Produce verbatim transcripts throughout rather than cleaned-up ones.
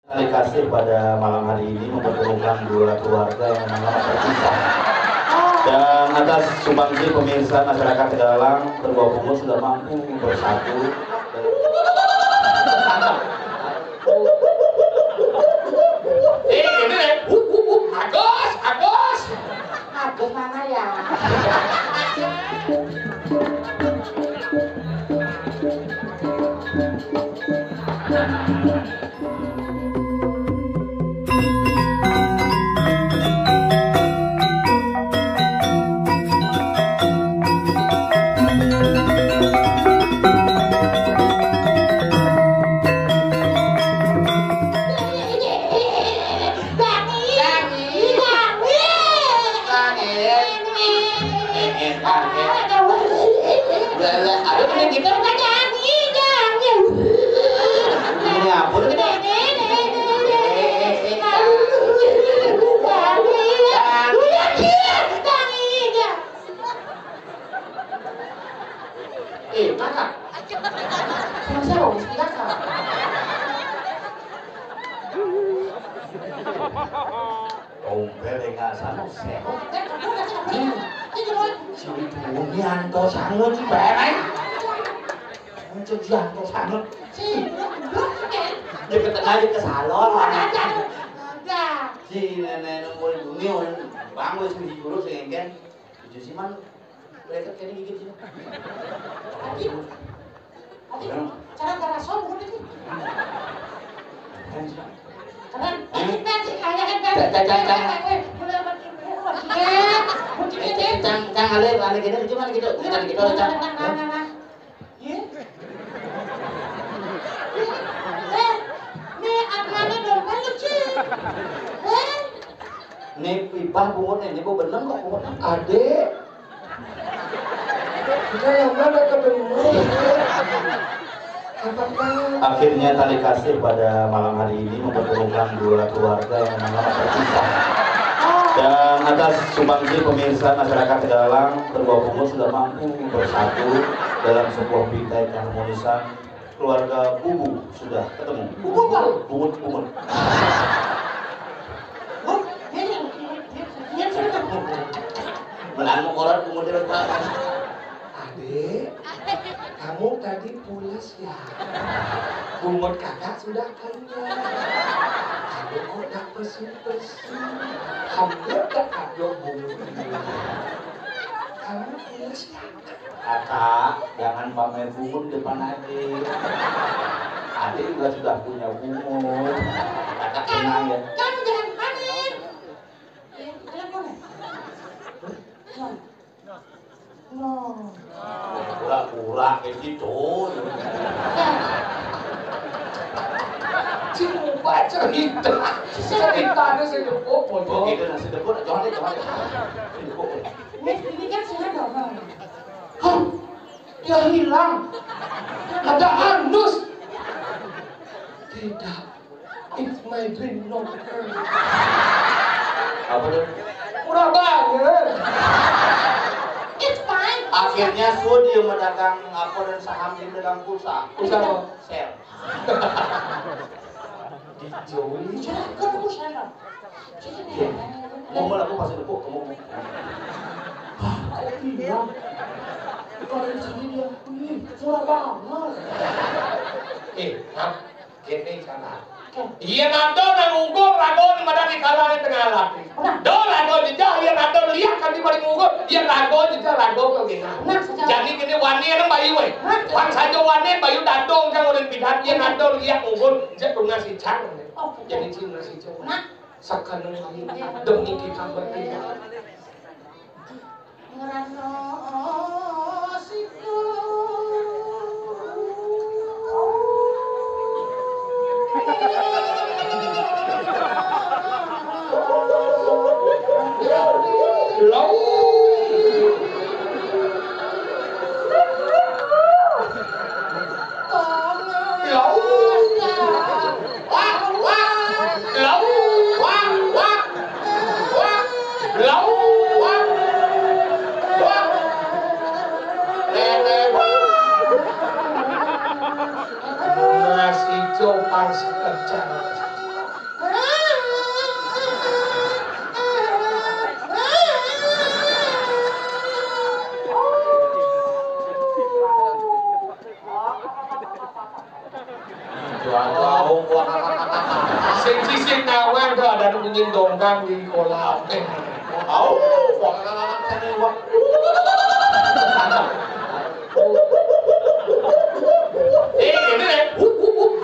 Terima kasih pada malam hari ini mempertemukan dua keluarga yang memang lama terpisah. Dan atas sumbangsi pemirsa, masyarakat Tegalang, kedua bungut sudah mampu bersatu. Eh, ini, eh. Agus, Agus. Agus mana ya? Ini apa lagi? Eh, mana? Sama siapa? Mesti kakak. Tompel dengan sana sehat. Ini si Wianto sangat sih, bareng. Muncul Wianto sangat sih. Dia ke tengah, dia ke salon. Si nenek nungguin dunia, orang bangun sendiri dulu, sehingga itu sih, man. Mereka kayaknya gigit sih. Aduh. Aduh. Cara garaso bukan itu. Keren, sih. Keren. Ini kan sih, kayak kan. Cang, cang, cang, cang. Eh, mulai makin, eh, makin, makin. Eh, cang, cang, alir, alir gitu, cuman gitu. Kita gitu, cang. Nah, nah, nah, nah. Ye? Eh, ini apanya dompet lu, Ci? Eh? Ini pipah bungut ini, Bu, bener kok bungut. Adek. Kita yang mana ketemu? Apakah Akhirnya tali kasih pada malam hari ini mempertemukan dua keluarga yang memang lama terpisah. Dan atas sumbangsi pemirsa, masyarakat Tegalang, kedua bungut sudah mampu bersatu dalam sebuah bingkai keharmonisan. Keluarga Bubu sudah ketemu. Bubu apa? Bungut, bungut. Hah? Ini, ini, ini, ini, ini. Menang mau koran bungut itu, Pak. Adek, kamu tadi pulas ya? Bungut kakak sudah kenyang. Kamu kok ndak pesu-pesu? Hampir tak aduk bungut ini. Kamu pulas ya? Kakak, jangan pamer bungut di depan adik. Adik juga sudah punya bungut. Kakak tenang ya. Kamu jangan pamer. Ya, telepon ya? Telepon. No. Pura-pura kayak gitu. Cuma cerita. Ceritanya saya depok, bodoh. Begitu nasi depok, jangan deh, jangan deh. Ini depok, deh. Ini, ini kan saya dorong. Hah? Dia hilang. Ada andus. Tidak. It's my dream, not her. Apa tuh? Murah banget. It's fine. Akhirnya Sud yang mendagang apa dan saham di dagang pulsa. Pulsa apa? Sel. Dijauhi. Jangan, bukan pulsa, no. Mau malah aku pasti depok kamu. Hah, kok hilang? Bukan di sini dia. Ih, murah banget. Eh, Hap, kene sana. Iya, nato nang ugo rago ni madan di kala ni tengah alam. Nah. Do rago jejah, iya nato liak kan di paling ugo, iya rago jejah rago kau gini. Nah, sejak Jadi kene wani nang bayu, eh. Nah. Wan saja wani bayu dadong jang ulun pidan, iya nato liak ugo jejah tungas icang. Oh, Jadi cing nasi cang. Nah. Sakana demi kita bertiga. Ngerasa situ. Lau. Lau. Wah, wah. Lau. Wah, wah. Wah. Lau. Wah. Wah. Nasi copan sekejar. Sing sisik nawang to, ada bunyi dongkang di kolam. Eh, au, wah, wah. Eh, ini, eh.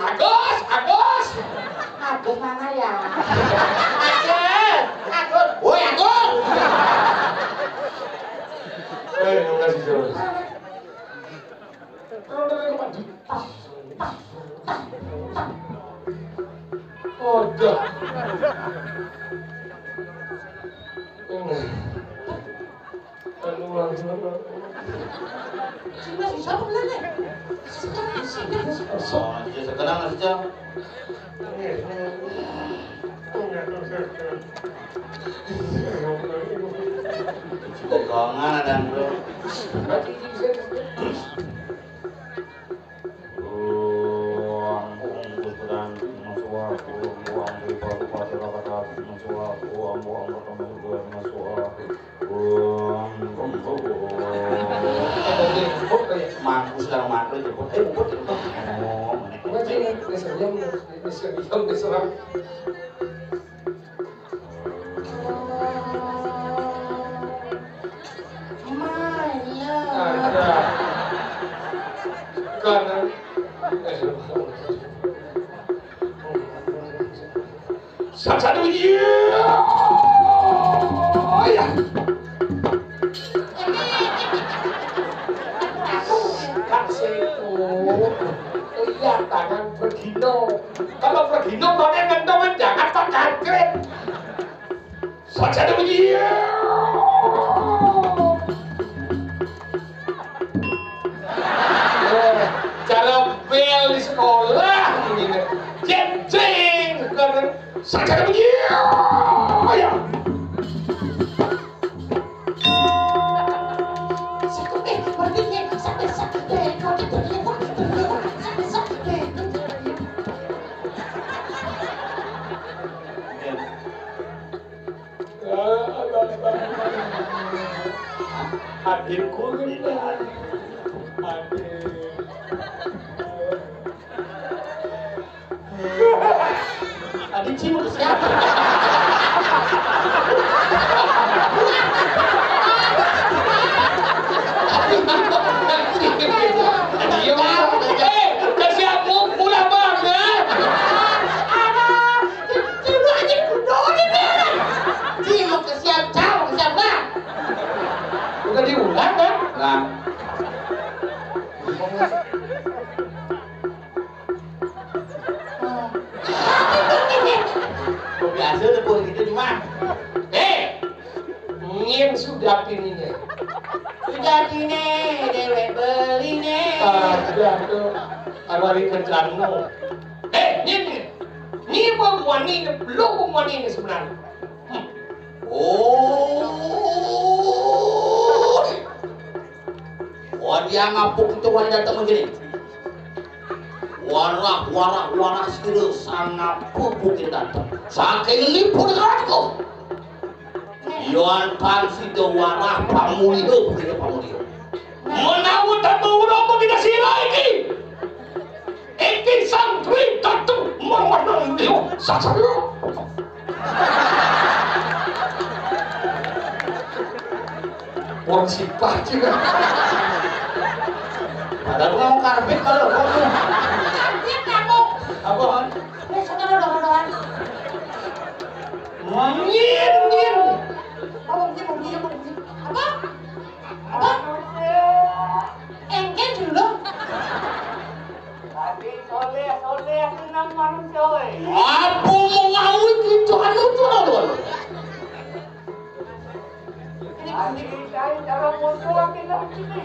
Agus, Agus. Agus mana ya? Agus, Agus. Woi, Agus. Eh, terima kasih, Jawab. Udah. Anu langsung. Sini, siapa benernya? Sekarang, sini. Oh, iya, sekarang aja. Bokongan ada, Bro. Om Om Puspadancing Maswah, Om Om Dwi Paduka Sira Kasati Maswah, Om Om Ratana Suda Maswah, Om Om Om. Mampus lah, mampus, jemput. Eh, jemput, jemput. Oh, mana? Wajib, wis senyum, wis senyum, wis senyum. Maya. Ada. Kanan. Satu, iya. Oh, iya. Kak Seto. Iya, tangan Regino. Kalau Regino pakai ngentongan, jangan pakai krit. Saja demikian. Cara bel di sekolah, begini. Jeng, jeng. Saja demikian. Ayo. Adikku ini, adik. Adik cium ke siapa? Iya, eh, ke siapa? Pulang banget. Aduh, cium aja kudu ini. Cium ke siapa? Cium ke siapa? Udah diulang, kan? Nah. Kok biasa deh, Pur, gitu, cuma. Eh, nyén Sudatine. Sudatine, dewek beline. Ada tuh, awali kerjaanmu. Eh, nyén, nyén. Nyén pemuani, lu pemuani sebenarnya. Hmm. Oh. Oh, dia ngapuk itu wani datang begini. Warah, warah, warah, sira sangapuk kita datang. Saking liput ratu. Yoan pang sida warah pamuliha, sida pamuliha. Menawa tanpa urapa kita sira iki. Iki santri Datu Marwana Liu Sasana. Wong sipah juga. Padahal mau karbit kalau. Karbit kamu. Apa, Han? Ini sekarang doang-doang. Mungkin, mungkin. Apa mungkin, mungkin, mungkin? Apa? Apa? Engke dulu. Tapi soleh, soleh, senang manusia, weh. Apa mau ngawin gitu, anu tuh, anu, anu. Tapi cari cara musuh lagi lah sini.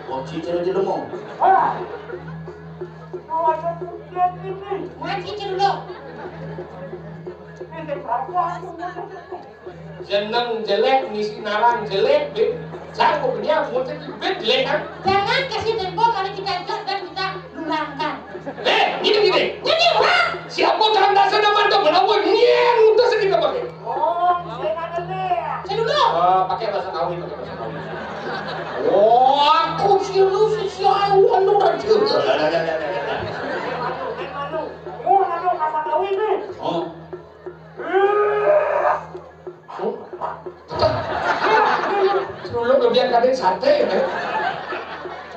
Wah, cicir aja lu mau. Wah. Mau ada tujuan ini. Wah, cicir dulu. Ini berapa? Jeneng jelek, ngisi naran jelek, Bib. Sanggup punya muncul Bib jelek, kan? Jangan kasih tempo, mari kita ikut dan kita lurangkan. Eh, gini, gini. Jadi, Pak. Siapa kang dasar nama tu melawan nyén utus kita pakai? Oh, saya nak dengar. Saya dulu. Oh, pakai bahasa Kawi, pakai bahasa Kawi. Oh, aku sih lu sih si Ayu, anu, raja. Dah, dah, dah, dah, dah, dah. Malu, malu. Oh, anu, bahasa Kawi ni. Oh, Ada sate.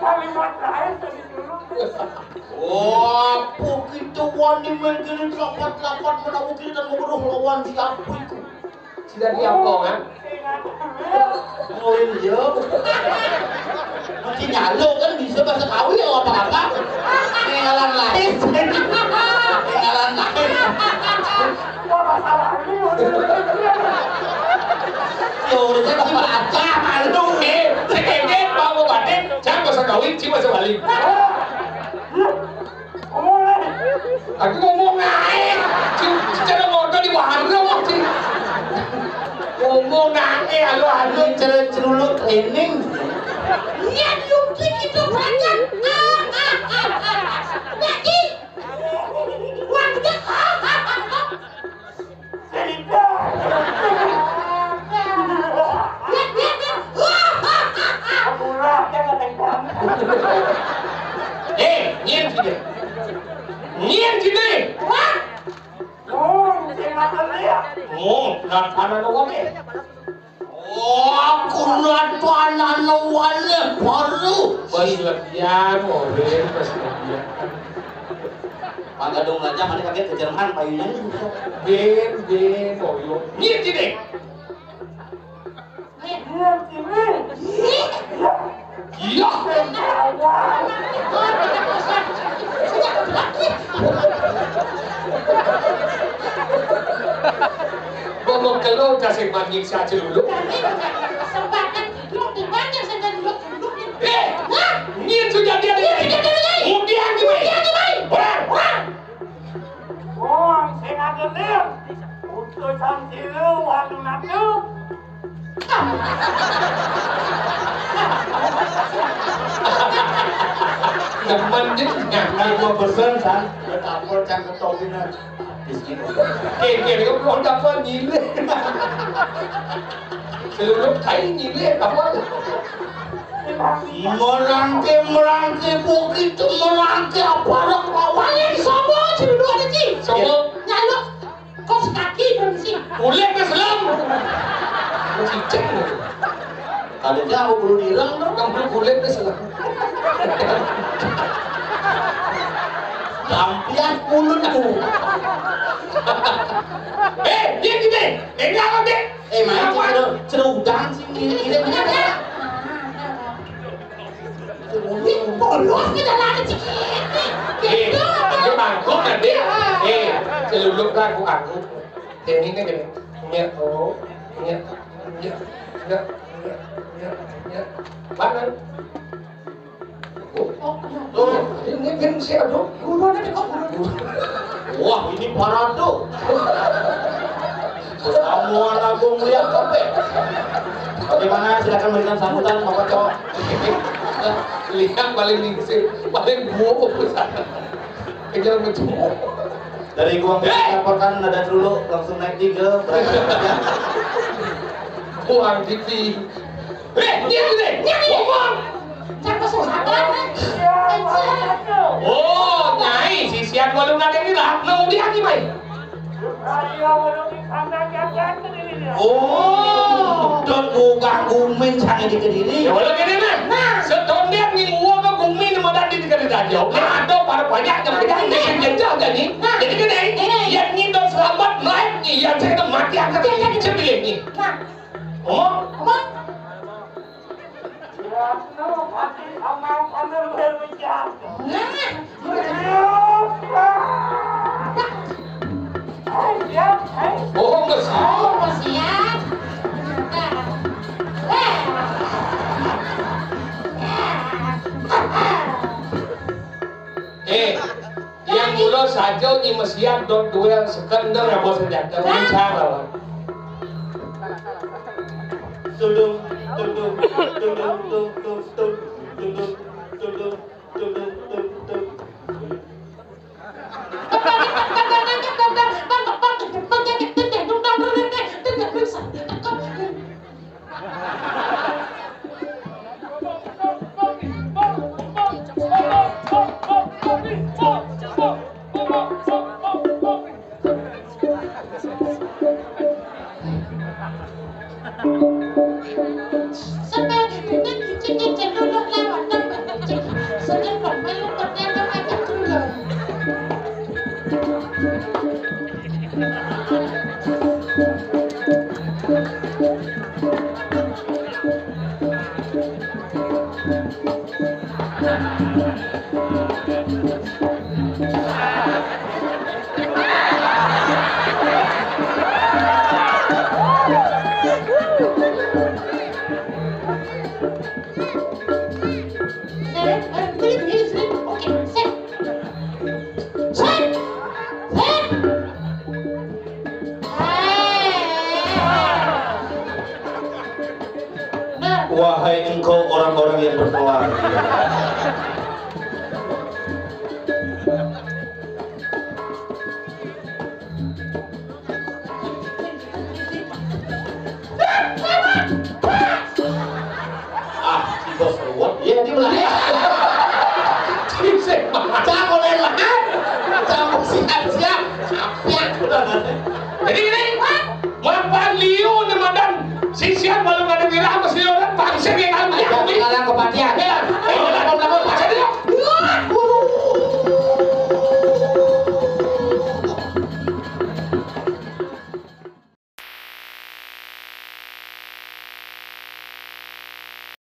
Kalimat lain tadi dulu. Wah, begitu wani main gini, lapat-lapat menawa kita mau lawan siapa itu? Sudah diampong, kan? Oh, iya. Mesti nyaluk kan bisa bahasa Kawi ya apa-apa. Kenalan lain. Kenalan lain. Wah, masalah ini udah. Ya udah, saya masih baca malu. Eh, saya kaget, Pak Bupati, saya bahasa Kawi, saya bahasa Bali. Aku ngomong ae. Sing secara ngono di warung, sing ngomong ae, alo-alo. Ini cerut-ceruluk training. Iya, Yuki itu banyak. Lagi. Wah, Eh, nyén sini. Nyén sini. Wah. Oh, sing ngaten ya. Oh, nak ana wong e. Oh, aku nak ana wong e baru. Bos lebihan, mobil bos lebihan. Pak Gadung aja mana kaget ke Jerman payunya. Bin, bin, moyo. Nyén sini. Iya. Ngomong kelo kasih manyik saja dulu. Sempatan duduk di mana saya duduk duduk. Eh, nah, ini sudah dia. Ini sudah dia. Mudian gimana? Mudian gimana? Orang. Wong sing agelir, utusan silu wanu nafsu. Demen nih, nggak mau pesen, San. Gue campur, campur toppingan. Artis gitu. Oke, oke, gue mau dapat nyilih. Seluruh kain nyilih, apa? Merangke, merangke, begitu merangke, aparat lawan. Paling sombong, si dulu ada, Ci. Sombong. Nyaluk, kos kaki, permisi. Kulit ke selam. Cicing. Ada jauh belum hilang, dong. Kamu kulit ke selam. Lampian mulut tuh. Eh, dia gini. Ini apa, Dek? Eh, main cerita, cerita udang sih, ini, ini, ini. Wih, polos ke dalam ciki. Eh, dia mangkuk nanti. Eh, celuluk lah aku, aku. Ini kan gini. Nyet, oh, nyet, nyet, nyet, nyet, nyet. Mana? Oh, oh, ini kan saya, aduh. Guru nanti kok guru. Wah, ini parade. Semua lagu melihat sampai. Bagaimana? Silakan berikan sambutan, Bapak Cok. Lihat paling lingsir, paling buruk. Kejar menjenguk. Dari gua nggak laporkan ada dulu, langsung naik tiga, berangkat. Buang tipi. Eh, dia gini, dia ngomong. Jangan susah banget. Oh, Nyai, sisian walu nade ini lah, nang dia gimana? Oh, dot gugah gumin sange di Kediri. Ya, walau gini, nah. Nah. Setondek ni gua ke gumin madan di Kediri aja. Nah, ada para banyak yang kita ini jajah jadi. Nah. Jadi gini, ini. Yang ni dot selamat naik ni, yang saya mati angkat ni, saya pilih ni. Nah. Oh? Apa? Bohong ke sih? Eh, yang mula saja ni mesian dot duel sekender apa senjata. Hah? Bicara. Tudung, tudung, tudung, tung, tung, tung, tudung, tudung, tudung, tung, tung. Wahai engkau orang-orang yang berkelahi. Ah, bos ruwet. Iya, dia mulai. Cicing.